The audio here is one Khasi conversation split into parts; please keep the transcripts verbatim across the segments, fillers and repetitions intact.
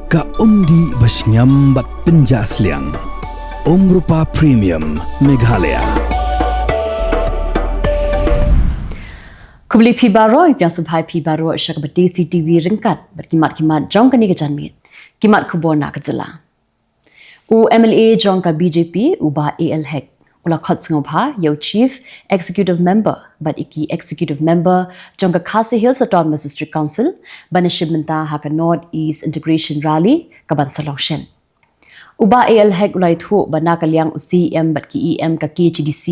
Ka umdih ba shngiam bad pynjah sliang. Umrupa Premium Meghalaya. Khublei phi baroh, ïa phi sngewbha phi baroh sha kaba Desi T V ryngkat bad ki mat ki mat jong kane ka janmiet. Ki mat khubor na ka jylla. U M L A jong ka B J P, u Bah A L Hek, u la khot sngewbha ïa u Chief Executive Member bad ïa ki Executive Member jong ka Khasi Hills Autonomous District Council ban ïashim bynta ha ka North East Integration Rally kaban sa long shen. U Bah A L Hek u la ïathuh ba na ka liang u C E M bad ki E M ka K H A D C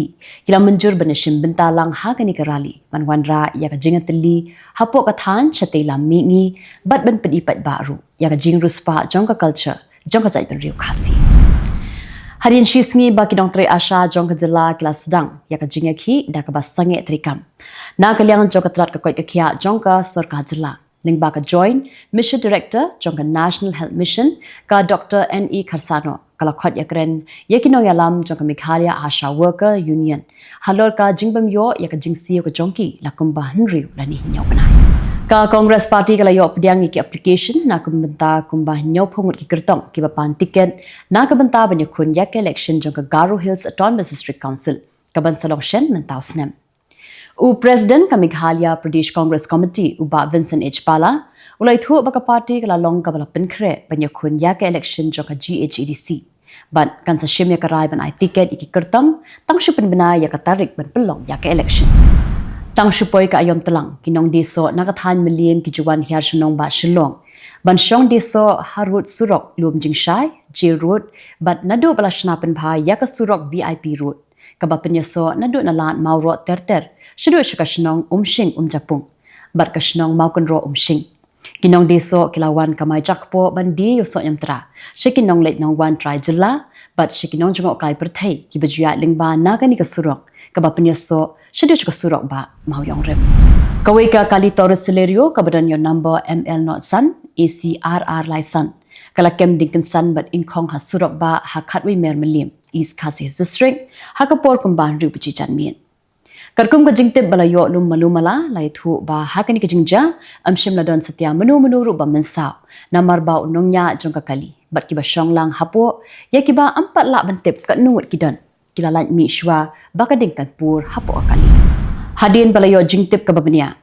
ki la mynjur ban ïashim bynta lang ha kane ka rally ban wanrah ïa ka jingïatylli hapoh ka thaiñ shatei lam mihngi bad ban pyni paidbah ruh ïa ka jingriewspah jong ka culture jong ka jaitbynriew Khasi. Hadien shi sngi ba ki nongtrei ASHA jong ka jylla ki la sdang ïa ka jingïakhih da kaba sangeh treikam na ka liang jong ka tnat ka koit ka khiah jong ka sorkar jylla, lyngba ka Joint Mission Director jong ka National Health Mission, ka Doctor N E Kharsano, ka la khot ïakren ïa ki nongïalam jong ka Meghalaya ASHA Worker Union halor ka jingbym ïoh ïa ka jingsiew ka jong ki la kumba hynriew lane hynñiew bnai. Ka Congress Party ka la ïoh pdiang ïa ki application na ka bynta kumba hynñiewphew ngut ki kyrtong kiba pan tiket na ka bynta ban ïakhun ïa ka election jong ka Garo Hills Autonomous District Council kaban sa long shen mynta u snem. U President ka Meghalaya Pradesh Congress Committee, u Bah Vincent H Pala, u la ïathuh ba ka party ka la long kaba la pynkhreh ban ïakhun ïa ka election jong ka G H A D C. Bad kan sa shim ïa ka rai ban ai tiket ïa ki kyrtong tang shu pynbna ïa ka tarik ban pynlong ïa ka election. Tang shu poi ka aïom tlang, ki nongdie soh na ka thaiñ Mylliem ki ju wan hiar shnong bad Shillong ban shong die soh ha rud surok Lumjingshai, Jail Road, bad naduh ba la shna pynbha ïa ka surok V I P Road kaba pynïasoh naduh na Lad Mawroh ter ter shaduh sha ka shnong Umshing Umjapung bad ka shnong Mawkynroh Umshing. Ki nongdie soh ki la wan kamai jakpoh ban die ïohsoh ñiamtra sha ki nongleit nongwan trai jylla bad sha ki nongjngohkai pyrthei kiba ju ïaid lyngba na kane ka surok kaba pynïasoh shaduh sha ka surok Bah Mawiong Rim. Kawei ka kali Taurus Celerio kaba don ïa u number M L not san A C R R lai san ka la kem ding kynsan bad ingkhong ha surok Bah ha Khatwei Mer Mylliem, East Khasi Hills District, ha ka por kumba hynriew baje janmiet. Katkum ka jingtip ba la ïoh lum malu mala, la ïathuh ba ha kane ka jingjia ym shym la don satia mano mano ruh ba mynsaw, namar ba u nongñiah jong ka kali bad kiba shong lang hapoh ïa kiba ym pat lah ban tip katno ngut ki don, ki la lait mih shuwa ba ka ding kan pur hapoh ka kali. Hadien ba la ïoh jingtip kaba bniah,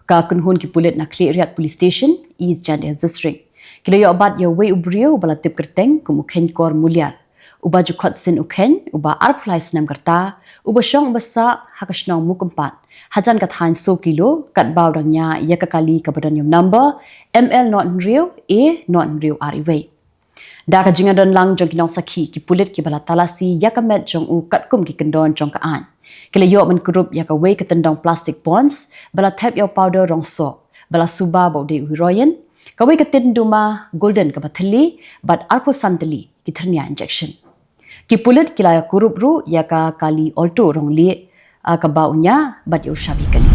ka kynhun ki pulit na Khliehriat Police Station, East Jaintia Hills District, ki la ïoh bat ïa uwei u briew uba la tip kyrteng kum u Kheiñkor Muliar, uba ju khot sien u Kheiñ, uba arphew lai snem ka rta, uba shong uba sah ha ka shnong Mukympat hajan ka thaiñ Sawkilo, katba u dang ñiah ïa ka kali kaba don ïa u number M L not hynriew A not hynriew ar uwei. Da ka jingïadon lang jong ki nongsakhi, ki pulit kiba la talasi ïa ka met jong u katkum ki kyndon jong ka aiñ, ki la ïoh ban kurup ïa kawei ka tyndong plastic buns ba la thep ïa u powder rong soh ba la suba ba u dei u heroin, kawei ka tin duma Golden kaba thylli bad arphew san tylli ki thyrnia injection. Ki pulit ki la kurup ruh ïa ka kali Alto rong lieh, ah, kaba u ñiah bad ïa u shabi kali.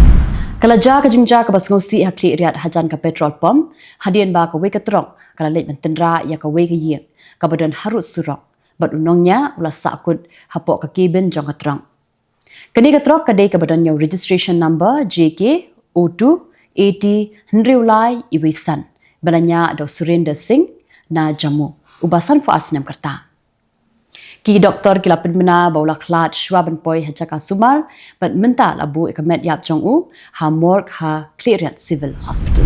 Ka la jia ka jingjia kaba sngewsih ha Khliehriat hajan ka petrol pump, hadien ba kawei ka trok ka la leit ban tynrah ïa kawei ka ïing kaba don harud surok bad u nongñiah u la sahkut hapoh ka cabin jong ka trok. Kane ka trok ka dei kaba don ïa u registration number J K O two eighty hynriew lai iwei san, ba la ñiah da u Surinder Singh na Jammu, uba sanphew ar snem ka rta. Ki doktor ki la pynbna ba u la khlad shuwa ban poi ha jaka sumar, bad mynta la buh ïa ka met ïap jong u ha morgue ha Khliehriat Civil Hospital.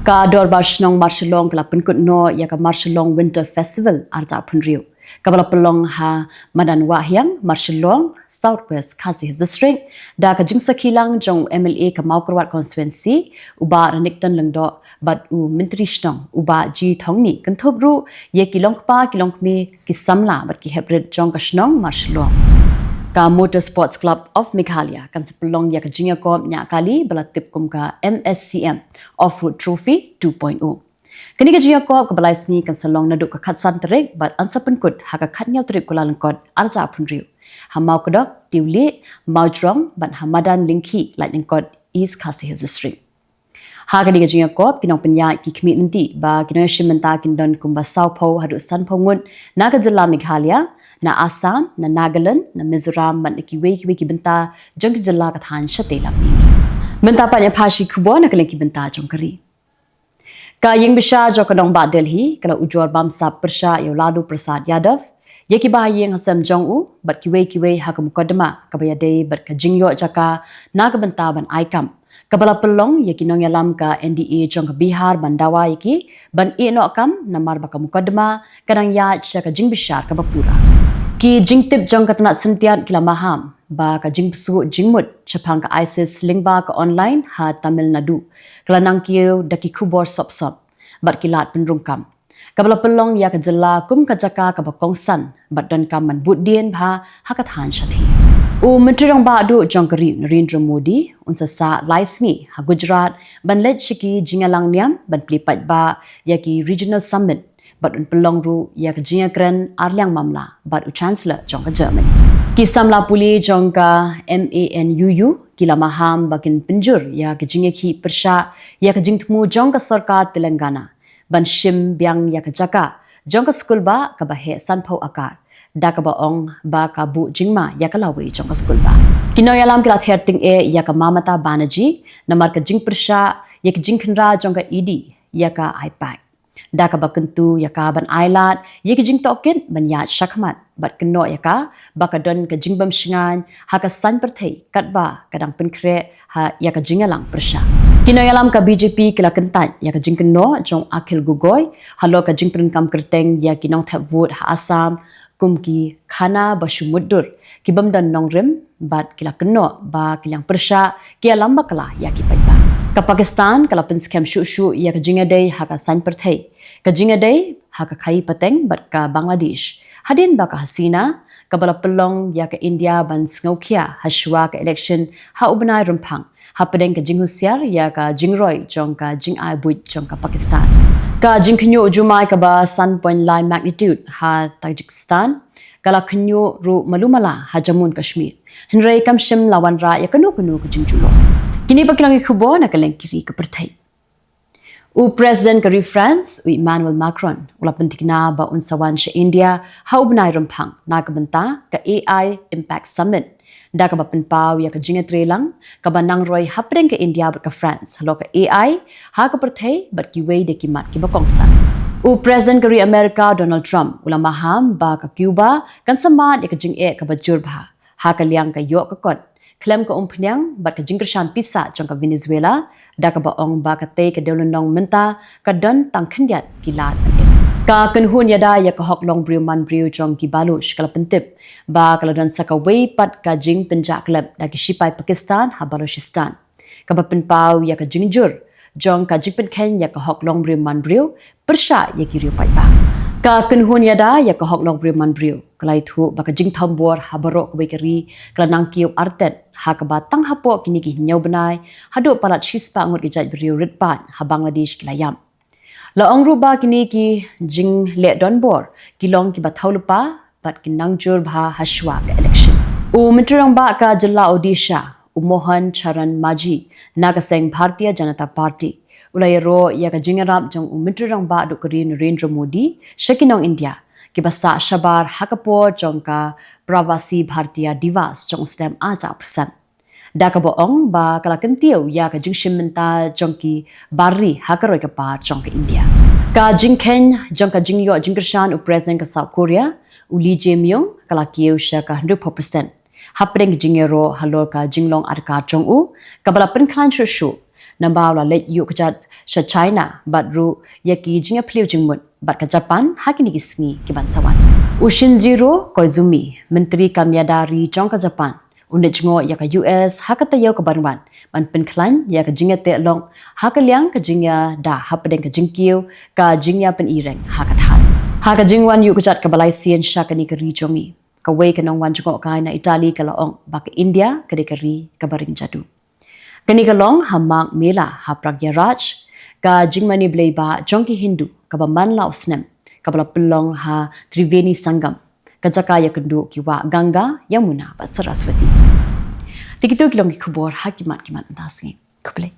Ka Dorbar Shnong Marshillong ka la pynkut noh ïa ka Marshillong Winter Festival arhajar arphew hynriew, kaba la pynlong ha Madan Wahïang, Marshillong, South West Khasi Hills District, da ka jingsakhi lang jong u M L A ka Mawkyrwat Constituency, u Bah Renikton Lyngdoh, bad u Myntri Shnong, u Bah G Thongni, kynthup ruh ïa ki longkpa ki longkmie, ki samla bad ki heprit jong ka shnong Marshillong. Ka Motor Sports Club of Meghalaya kan sa pynlong ïa ka jingïakop ñiah kali ba la tip kum ka M S C M Off-Road Trophy two point oh. Kane ka jingïakop kaba lai sngi kan sa long naduh ka khatsan tarik bad yn sa pynkut ha ka khathynñiew tarik Kyllalyngkot arhajar arphew hynriew, ha Mawkdok, Tiwlih, Mawjrong bad ha Madan Lyngkhih, Laitlyngkot, East Khasi Hills District. Ha kane ka jingïakop, ki nongpynïaid ki khmih lynti ba ki nongïashim bynta kin don kumba sawphew haduh sanphew ngut na ka jylla Meghalaya, na Assam, na Nagaland, na Mizoram bad na kiwei kiwei ki bynta jong ki jylla ka thaiñ shatei lam mihngi. Mynta pat ngin ïa pha shi khubor na ka liang ki bynta jong ka ri. Ka ïing bishar jong ka nongbah Delhi ka la ujor bamsap pyrshah ïa u Lalu Prasad Yadav, ïa ki bahaïing hasem jong u bad kiwei kiwei ha ka mukotduma kaba ïadei bad ka jingïoh jaka na ka bynta ban ai kam, kaba la pynlong ïa ki nongïalam ka N D A jong ka Bihar ban dawa ïa ki ban ïeh noh kam namar ba ka mukotduma ka dang ïaid sha ka jingbishar kaba pura. Ki jingtip jong ka tnat syntiat ki la maham ba ka jingpyrshah jingmut shaphang ka ISIS lyngba ka online ha Tamil Nadu ka la nangkiew da ki khubor sop sop bad ki lad pynrung kam, kaba la pynlong ïa ka jylla kum ka jaka kaba kongsan bad donkam ban bud dien bha ha ka thaiñ shathie. U Myntri Rangbah Duh jong ka ri, Narendra Modi, un sa sah lai sngi ha Gujarat ban leit sha ki jingïalang niam ban plie paidbah ïa ki Regional Summit bad un pynlong ruh ïa ka jingïakren ar liang mamla bad u Chancellor jong ka Germany. Ki samla pule jong ka MANUU ki la maham ba kin pynjur ïa ka jingïakhih pyrshah ïa ka jingthmu jong ka sorkar Telangana ban shim biang ïa ka jaka jong ka skulbah kaba heh sanphew akar, da kaba ong ba ka buh jingma ïa ka lawei jong ka skulbah. Ki nongïalam ki la ther tyngeh ïa ka Mamata Banerjee namar ka jingpyrshah ïa ka jingkhynra jong ka ED ïa ka IPAC, da kaba kyntu ïa ka ban ailad ïa ka jingtohkit ban ïaid shakhmat bad kynnoh ïa ka ba ka don ka jingbym shngaiñ ha ka saiñ pyrthei katba ka dang pynkhreh ha ïa ka jingïalang pyrshah. Ki nongïalam ka BJP ki la kyntait ïa ka jingkynnoh jong Akhil Gogoi halor ka jingpyndonkam kyrteng ïa ki nongthep vote ha Assam kum ki khana ba shu mutdur, ki bym don nongrim bad ki la kynnoh ba ki liang pyrshah ki ïalam bakla ïa ki paidbah. Ka Pakistan ka la pynskhem shuh shuh ïa ka jingïadei ha ka saiñ pyrthei, ka jingïadei ha ka khaii pateng bad ka Bangladesh hadien ba ka Hasina kaba la pynlong ïa ka India ban sngewkhia hashwa ka election ha u bnai Rymphang hapdeng ka jinghusiar ïa ka jingroi jong ka jingai buit jong ka Pakistan. Ka jingkhynñiuh u jumai kaba san point lai magnitude ha Tajikistan ka la khynñiuh ruh malu mala ha Jammu Kashmir, hynrei kam shym la wanrah ïa kano kano ka jingjulor. Kine pat ki long ki khubor na ka lyngkiri ka pyrthei. U President ka ri France, u Emmanuel Macron, u la pynthikna ba un sa wan sha India ha u bnai Rymphang na ka bynta ka AI Impact Summit, da kaba pynpaw ïa ka jingïatreilang kaba nangroi hapdeng ka India bad ka France halor ka AI ha ka pyrthei bad kiwei de ki mat kiba kongsan. U President ka ri America, Donald Trump, u la maham ba ka Cuba kan sa mad ïa ka jingeh kaba jur bha ha ka liang ka ïoh ka kot khlem ka umphniang bad ka jingkyrshan pisa jong ka Venezuela, da kaba ong ba katei ka dewlynnong mynta ka don tang khyndiat ki lad ban im. Ka kynhun ïada ïa ka hok longbriew manbriew jong ki Baloch ka la pyntip ba ka la don sa kawei pat ka jingpynjah klep da ki shipai Pakistan ha Balochistan, kaba pynpaw ïa ka jingjur jong ka jingpynkheiñ ïa ka hok longbriew manbriew pyrshah ïa ki riew paidbah. Ka kynhun ïada ïa ka hok longbriew manbriew ka la ïathuh ba ka jingthombor ha baroh kawei ka ri ka la nangkiew artet, ha kaba tang hapoh kine ki hynñiew bnai haduh palat shispah ngut ki jait briew rit paid ha Bangladesh ki la ïap. La ong ruh ba kine ki jingleh donbor ki long kiba thaw lypa bad ki nangjur bha hashwa ka election. U Myntri Rangbah ka jylla Odisha, u Mohan Charan Majhi, na ka seng Bharatiya Janata Party, u la ïaroh ïa ka jingïarap jong u Myntri Rangbah Duh ka ri Narendra Modi sha ki nong India kiba sah shabar ha ka por jong ka Pravasi Bharatiya Diwas jong u snem ar hajar arphew san, da kaba ong ba ka la kyntiew ïa ka jingshim bynta jong ki bar ri ha ka roi ka par jong ka India. Ka jingkheiñ jong ka jingïoh jingkyrshan u President ka South Korea, u Lee Jae-myung, ka la kiew sha ka hynriewphew percent hapdeng ka jingïaroh halor ka jinglong adkar jong u kaba la pynkhlaiñ shuh shuh, naba u la leit ïuh kjat sha China bad ruh ïa ki jingïapyllew jingmut bad ka Japan ha kine ki sngi ki ban sa wan. U Shinjiro Koizumi, Myntri kam ïada ri jong ka Japan, un leit jngoh ïa ka U S ha ka taïew ka ban wan ban pynkhlaiñ ïa ka jingïateh lok ha ka liang ka jingïada hapdeng ka jingkiew ka jingïapyni reng ha ka thaiñ. Ha ka jingwan ïuh kjat kaba lai sien sha kane ka ri jong ngi, kawei ka nongwan jngohkai na Italy ka la ong ba ka India ka dei ka ri kaba ring jadu. Kane ka long ha Magh Mela ha Prayagraj, ka jingmane blei bah jong ki Hindu kaba man la u snem, kaba la pynlong ha Triveni Sangam, ka jaka ïakynduh ki wah Ganga, Yamuna bad Saraswati. Te kito ki long ki khubor ha ki mat ki mat mynta sngi. Khublei.